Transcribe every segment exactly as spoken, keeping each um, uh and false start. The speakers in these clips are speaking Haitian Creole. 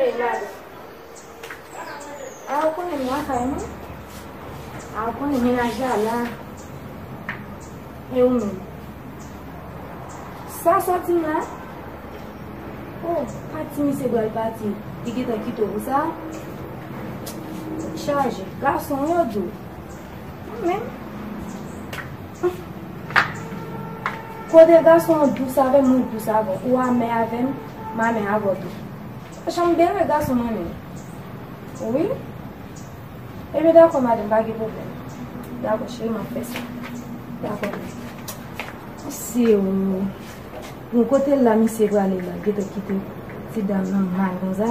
A, ou konnen m lakay mwen. A, ou konnen mennaj la la. E ou menm? Sa sòti m la? Oh, pati misye pral pati. Li gentan kite w pou sa? Tèt chaje. Gason yo di w. Mwen menm. Kote gason an dous avè m, mwen dous avè w. Ou amè avè m, m amè avè w tou. Janm byen lwe gason mwen menm. Wi. Ebyen dakò madanm, pa gen pwoblèm. Dakò cheri, m ap fè sa. Dakò. Se ou. Bon, kote l la misye prale la, gentan kite ti dam nan mal konsa.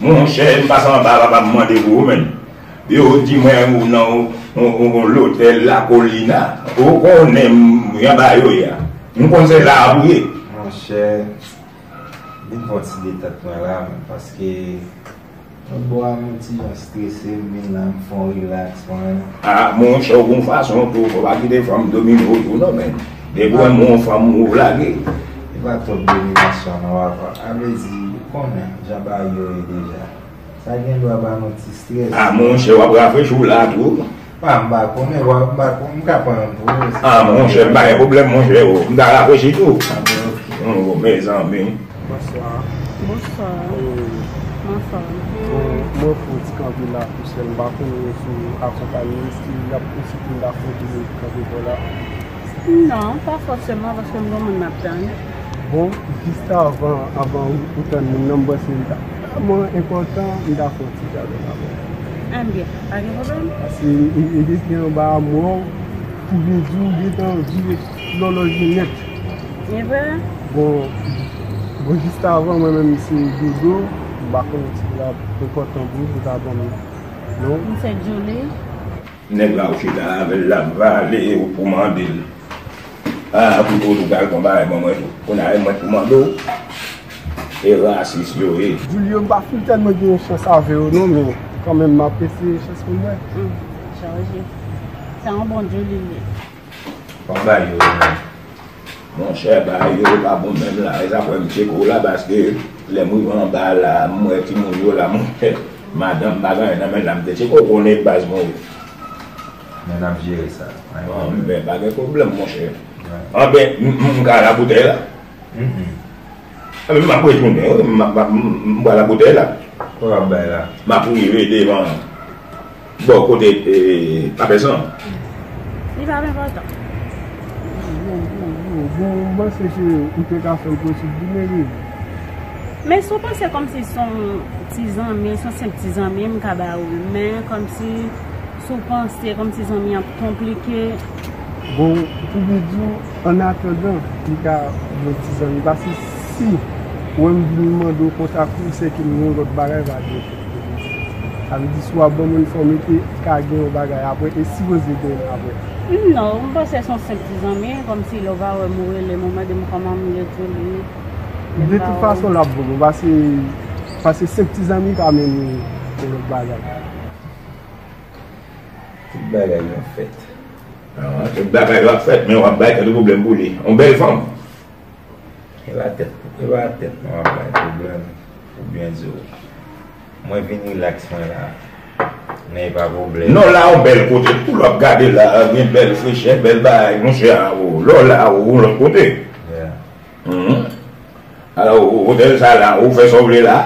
Monchè, m pase anba papa m mande pou ou menm. Yo di mwen ou nan yon, yon, yon, yon lotèl La Colina. Ou konnen m, m anba yo ye a. M konn se la a pou ye. Monchè, vin fè yon ti detant mwen la, paske lòt bò a m yon ti jan strese, m vin la, m fè yon rilaks mwen. A, monchè, ou gon fason tou, fò pa kite fanm domine w tou non, men. Depi w wè m yon fanm, ou lage. E pa twòp dominasyon non, papa. A vle di, ou konnen jan bagay yo ye deja. Sa gen dwa ba nou ti strès. A, monchè, w ap rafrechi w la tou. A, m pa konnen, w ap, m pa konnen, m ka pran yon pou ou, si A, monchè, m pa gen pwoblèm, monchè, o. M ta rafrechi tou. A, bon, ok. O, mezanmi. Bonswa. Bonswa. Kòman w ye? M anfòm. Bon, mwen fè yon ti kanpe la tou sèl, m pa konnen si w akonpanye m, si y ap posib pou m ta fè yon ti kanpe bò la. Non, pa fòseman, paske m gon moun m ap tann. Bon, jis avan, avan ou, ou tann moun nan, m panse li ta vrèman enpòtan, m ta fè yon ti dyalòg avè w. Enbyen, pa gen pwoblèm. Paske li, li, li te anba amwè w, pou vin di w, li te anvi lòlòj li nèt. E vre? Bon, bon, jis avan, mwen menm, se Dodo, m pa konnen si l ap enpòtan pou ou, pou w ta ban m non. M se Julie. Nèg la ou chita avè l, l ap vale ou pou mande l. A, pou tou, tou pral gon bagay ban mwen tou. Kounye a, e mwen pou mande w. E rasis yo ye. Julio, m pa fin tèlman gen yon chans avè w non, men kanmenm, m ap eseye chans pou m wè. Hmm, chaje. Se yon bon Julie li ye. Bon bagay yo, men. Monchè, bagay yo pa bon menm la. E sa fè m tcheke w la, paske lè m rive anba la, m wè timoun yo la, monchè. Madanm m pa gen anyen nan men l la, m te tcheke w konnen baz mwen yo. Men n ap jere sa. Anben, pa gen pwoblèm, monchè. Anben, m, m, m ka al a boutèy la? Anben, m ap retounen, wi. M, m, m, m, m pral a boutèy la. Kòman w ap bay la? M ap rive devan. Bò kote, e, Papè San. Li pa enpòtan. Bon, bon, bon, bon, m panse se ou te ka fè l posib pou mwen, wi. Men si w panse kòmsi se yon ti zanmi, se yon senp ti zanmi, m ka ba ou l. Men kòmsi, si w panse kòmsi zanmi an konplike. Bon, pou byen di w, annatandan, li ka yon ti zanmi. Paske si ou wè m vin mande w kontak ou, se ke m gen yon lòt bagay pa gen. Sa vle di, si w ap ban m enfòme, te ka gen yon bagay apre, e sipoze genyen apre. Non, m panse se yon senp ti zanmi, kòmsi lè w pa wè m, ou rele m, ou mande m kòman m ye, tou li. De tout fason, l ap bon, paske, paske senp ti zanmi ka mennen yon lòt bagay. Tout bagay yo ap fèt. Ah, tout bagay yo ap fèt, men w ap bay tèt ou pwoblèm pou li. Yon bèl fanm. E pa tèt, e pa tèt mwen ap bay pwoblèm, pou byen di w. Mwen vin rilaks mwen la. Men e pa pwoblèm. Non, la yon bèl kote tou, lè w ap gade la, gen bèl frechè, bèl bagay, monchè, a, o, lè w la, o, yon lòt kote. Yeah. Mhm. Alò, otèl sa la, ou fè sa w vle la.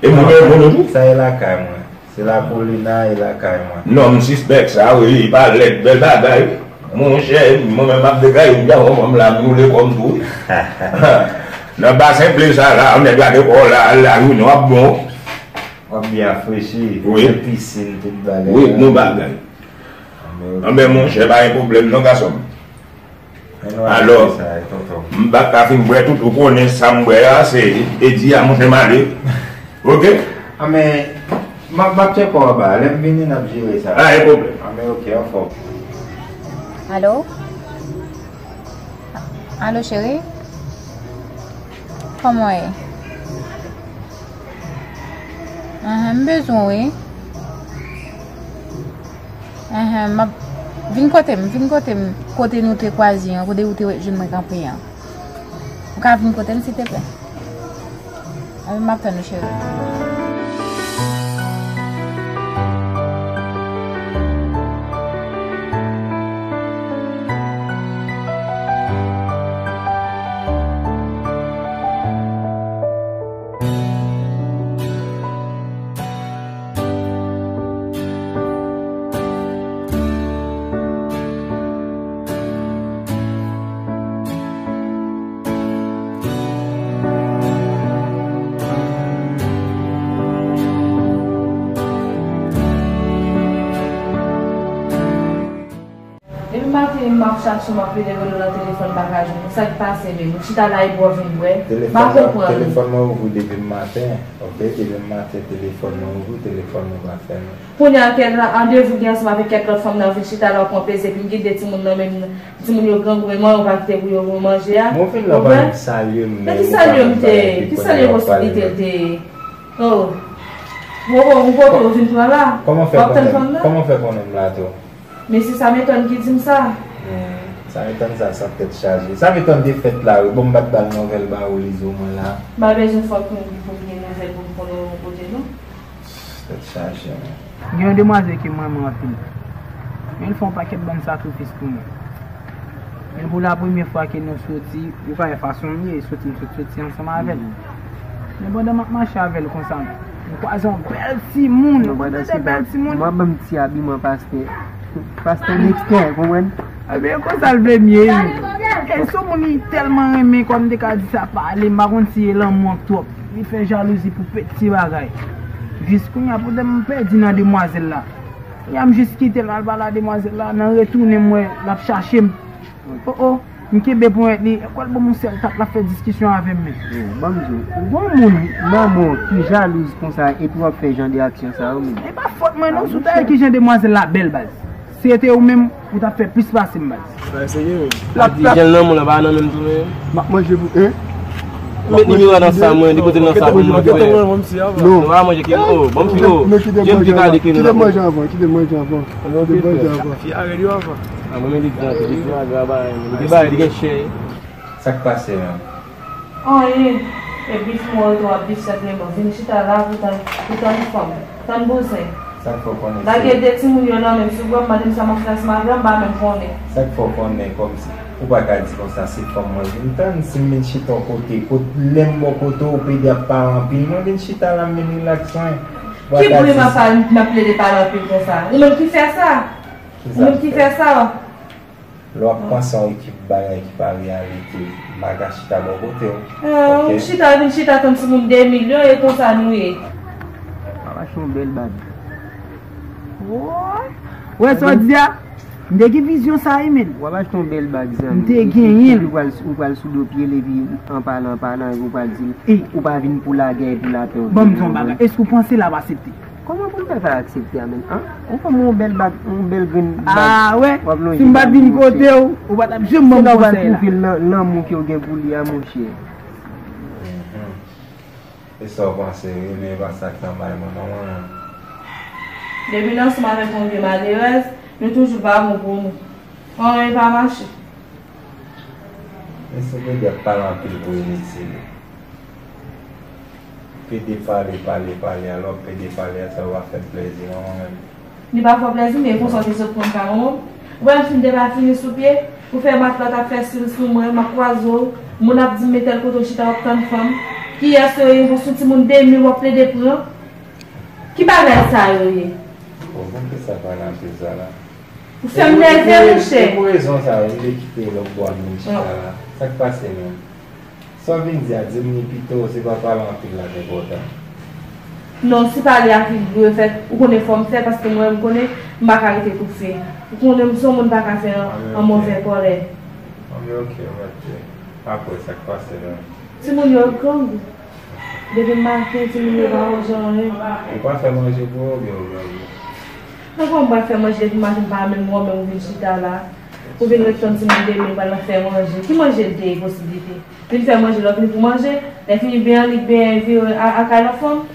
E mwen menm, mwen tou. Sa e lakay mwen. Se la Paulina e lakay mwen. Non, m sispèk sa, wi. Li pa lèd, bèl bagay. Monchè, mwen menm m ap degaje m jan mwen la, m woule kò m tou, wi. Nan basen ble sa la, nèg la gen kò la, al la, wi, non, ap bon. W ap byen rafrechi, wi, gen pisin, tout bagay. Wi, bon bagay. Anben, monchè, pa gen pwoblèm non, gason m. Alò, m pa ka fin bwè tout, ou konnen sa m bwè a, se Edi a, monchè, m ale. Oke? Anben, m ap, m ap tcheke w anba. Lè m vini, n ap jere sa. Pa gen pwoblèm. Anben, oke, anfòm. Alo? Alo, cheri? Kòman w ye? Ahan, m bezwen w, wi. Ahan, m ap, vin kote m, vin kote m, kote nou te kwaze an, kote ou te jwenn mwen kanpe an. Ou ka vin kote m, silteplè? Anben, m ap tann ou, cheri. Depi maten, m ap chache w, m ap plede rele w nan telefòn, m pa ka jwenn ou. Sa k pase menm? Ou chita la epi w vin bwè? M pa konprann. Telefòn mwen ouvri depi maten, oke? Depi maten, telefòn mwen ouvri, telefòn mwen pa fèmen. Kounye a, kèk randevou gen ansanm avèk kèk lòt fanm nan vin chita la, w pran plezi, epi m gen de timoun nan men m, timoun yo grangou, men mwen, ou pa kite pou yo manje a. Mwen vin la, pa menm salye m, men ki salye m te ye? Ki salye posiblite l te ye? Oh. Bon, bon, ou kote w vin pran la? Kòman fè konnen, kòman fè konnen m la tou? Mesye Sameton ki di m sa. Hmm, Sameton sa, sa tèt chaje. Sameton te fèt la, wi. Bon, m pa t ba l nouvèl ba ou, Lizo, mwen la. M pa bezwen fòk pou m, pou m gen nouvèl pou m konnen w kote, non. Tèt chaje, men. Gen yon demwazèl ke m renmen anpil. Men l fè yon pakèt bann sakrifis pou mwen. Men pou la premyè fwa ke nou soti, ou konnen fason m ye, soti m sot soti ansanm avè l. Men pandan m ap mache avè l konsa, m kwaze yon bèl timoun. Yon bèl timoun. Mwen ban m ti abiman pastè. Pastè Dexter, konprann? Ebyen, konsa l vle m ye, wi. E se yon moun li tèlman renmen, kòm m te ka di sa, pale, m pa konn si e lanmou an k twòp. Li fè jalouzi pou peti bagay. Jis kounye a, pandan m pèdi nan demwazèl la. Kounye a, m jis kite l al pale a demwazèl la, nan retounen m wè l ap chache m. Oh, oh, m kenbe ponyèt li, ekwè l ban m yon sèl tap, l ap fè diskisyon avè m, men. Bon, ban m di w, ou gon moun manman w ki jalouz konsa epi w ap fè jan de aksyon sa yo, men. E pa fòt mwen non, si w ta wè ki jan demwazèl la bèl, baz. Si se te ou menm, ou t ap fè plis pase m, baz. Sa serye, wi. L ap di jan l nan moun nan pa nan menm tou, men. M ap manje pou, en? Ou met nimewo a nan sa mwen, li pote l nan sa pou mwen, frè. Non. Nou pa manje ke, oh, bon, m fi, oh. Jen m pi kale ke nou. Kite manje avan, kite manje avan. Kite manje avan. Fi a rèd yo avan. A mwen, men li gran, li gran, gran bagay, men li gen bagay, li gen chè. Sa k pase, menm? Anyen. E bif mwen, ou ap bif senpleman. Vin chita la pou tann, pou tann fanm. Tann bouzen. Sa k fè w konnen se... Lage de timoun yo nan men m, si w wè m mande m sa m ap fè ansanm avè w, m pa menm konnen. Sa k fè w konnen kòmsi ou pa ka di konsa se fanm mwen vin tann, si m vin chita yon kote, kot lè m bò kote w, pede ap pale anpil, mwen vin chita la, m vin rilaks, wi. Ki bri m ap pale, m ap plede pale anpil konsa? Ou menm ki fè sa? Ou menm ki fè sa? Lè w ap panse yon ekip bagay ki pa reyalite, m pa ka chita bò kote w. Ah, ou chita, vin chita tann timoun de milyon, e konsa nou ye. W ap achte yon bèl bag. Woy! Ou wè sa w di a? M te gen vizyon sa, wi, men. W ap achte yon bèl bag, zanmi. M te genyen l. Ou pral, ou pral sou do pye l, epi an palan, an palan, epi ou pral di l, ou pa vin pou lagè, pou lapè. Ban m di w yon bagay. Èske w panse l ap aksepte? Kòman pou l fè pa aksepte a, menm, an? Ou ban m yon bèl bag, yon bèl grenn bag. Ah, wè. W ap lonje ba li, monchè. Si m pa t vin kote w, ou pa t ap janm ban m konsèy la. Se la w pral pwouve l lan-, lanmou ke w gen pou li a, monchè. Mhm. E sa w panse, wi, men e pa sa k nan bay mwen, non, mwen. Depi n ansanm avèk yon vye malerèz, nou toujou pa bon pou nou. Anyen pa mache. Men se pede ap pale anpil pou initile. Pede pale, pale, pale, alò pede pale a, sa va fè m plezi, non, mwen menm. Li pa fè w plezi, men e konsa w te sot pran kawon. Ou wè m fin depafini sou pye, ou fè matla t ap fè sil sou mwen, m ap kwaze w. Moun ap di m, "Men tèl kote w chita, w ap tann fanm." Kiyès yo ye? Bon, sou timoun de mil w ap plede pran? Ki bagay sa yo ye? Bon, bon, ki sa pale anpil sa la? Ou fè m nève, monchè. E pou rezon sa yo, m te kite lòt bò a moun chita la. Sa k pase menm? Sa w vin di a, di m li pito, se pa pale anpil la k enpòtan. Non, si pale a ki dwe fèt, ou konnen fò m fè, paske mwen, m konnen m pa ka rete toufe. Ou konnen m se yon moun pa ka fè an, an move kòlè. Anben, oke, anben, oke. Apre, sa k pase la? Timoun yo grangou. Depi maten, timoun yo pa manje anyen. Ou pa fè manje pou yo oubyen yo grangou? Nan kòman m pral fè manje depi maten, m pa menm wè w menm ou vin chita la. Ou vin ret tann timoun de mil pral nan fè manje. Ki manje l te ye posiblite? Vin fè manje, lè w vini pou manje, lè fini benyen li, benyen vire a, a kay lòt fanm.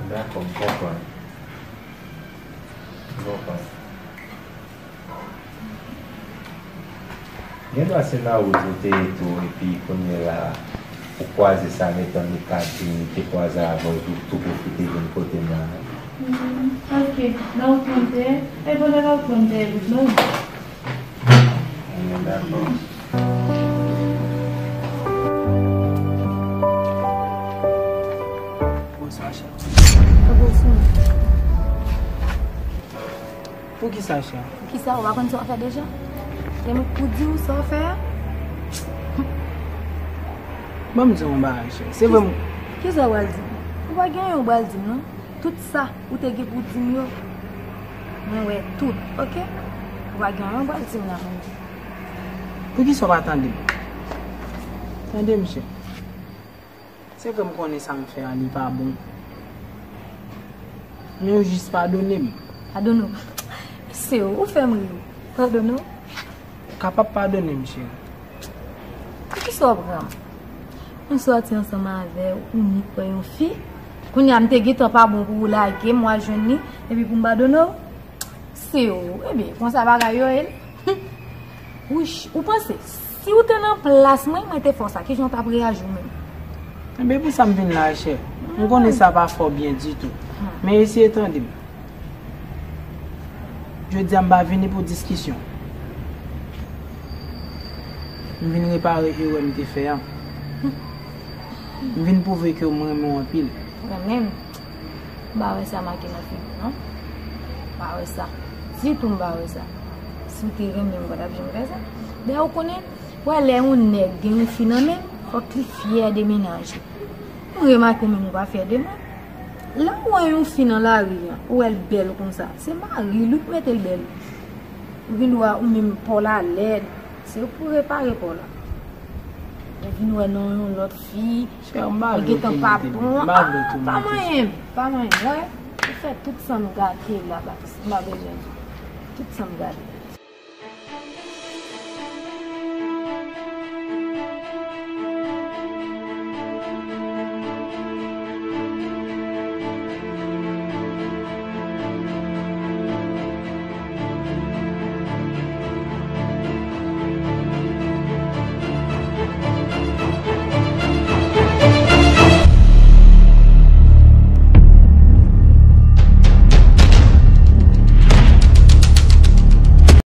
Dakò, m konprann. M konprann. Gen dwa se nan wout ou te ye tou, epi kounye la, ou kwaze sa, metan li ka di li te kwaze avè w, tou, tou pwofite vin kote m la. Hmm, ok, nan wout mwen te ye, e pandan nan wout mwen te ye, non. Anben, dakò. Bonswa, chè. Bonswa. Poukisa, chè? Poukisa? Ou pa konn sa w fè deja? E mwen k pou di w sa w fè a? Ban m di w yon bagay, chè. Se vre m. Kisa w pral di m? Ou pa gen anyen w pral di m, non. Tout sa ou te gen pou di m yo, mwen wè tout, ok? Ou pa gen anyen w pral di m la, mwen. Poukisa w pa tande m? Tande m, chè. Se vre m konnen sa m fè a, li pa bon. Men w jis padone m. Padone w? Mesye, ou fè m ri wi. Padone w? Ou kapab padone m, cheri. Poukisa w pran m? Mwen sòti ansanm avè w, ou nik wè yon fi. Kounye a m te gentan pa bon pou ou lage m, w al jwenn li, epi pou m padone w? Se w, ebyen, konsa bagay yo ye. Wouch, ou panse, si w te nan plas mwen, mwen te fè w sa, kijan w t ap reyaji w menm? Ebyen, pou sa m vin la, chè. M konnen sa pa fè w byen ditou. Men eseye tande m. Jodi a, m pa vini pou diskisyon. M vin repare erè m te fè a. M vin pwouve ke m renmen w anpil. Renmen m? M pa wè sa make nan figi w, non. M pa wè sa. Ditou m pa wè sa. Si w te renmen m, ou pa t ap janm fè sa. Dayè, ou konnen, w wè lè yon nèg gen yon fi nan men l, fòk li fyè de mennaj li. M remake w menm ou pa fyè de mwen. Lè w wè yon fi nan lari a, ou wè l bèl konsa, se mari l wi k mete l bèl. Ou gen dwa ou menm pa w la lèd, se ou k pou repare pa w la. Ou vin wè nan yon lòt fi, li gentan pa bon. Ah, pa manyen m, pa manyen m, wè. Ou fè tout san m gate la, Batis, m pa bezwen di w. Tout san m gate.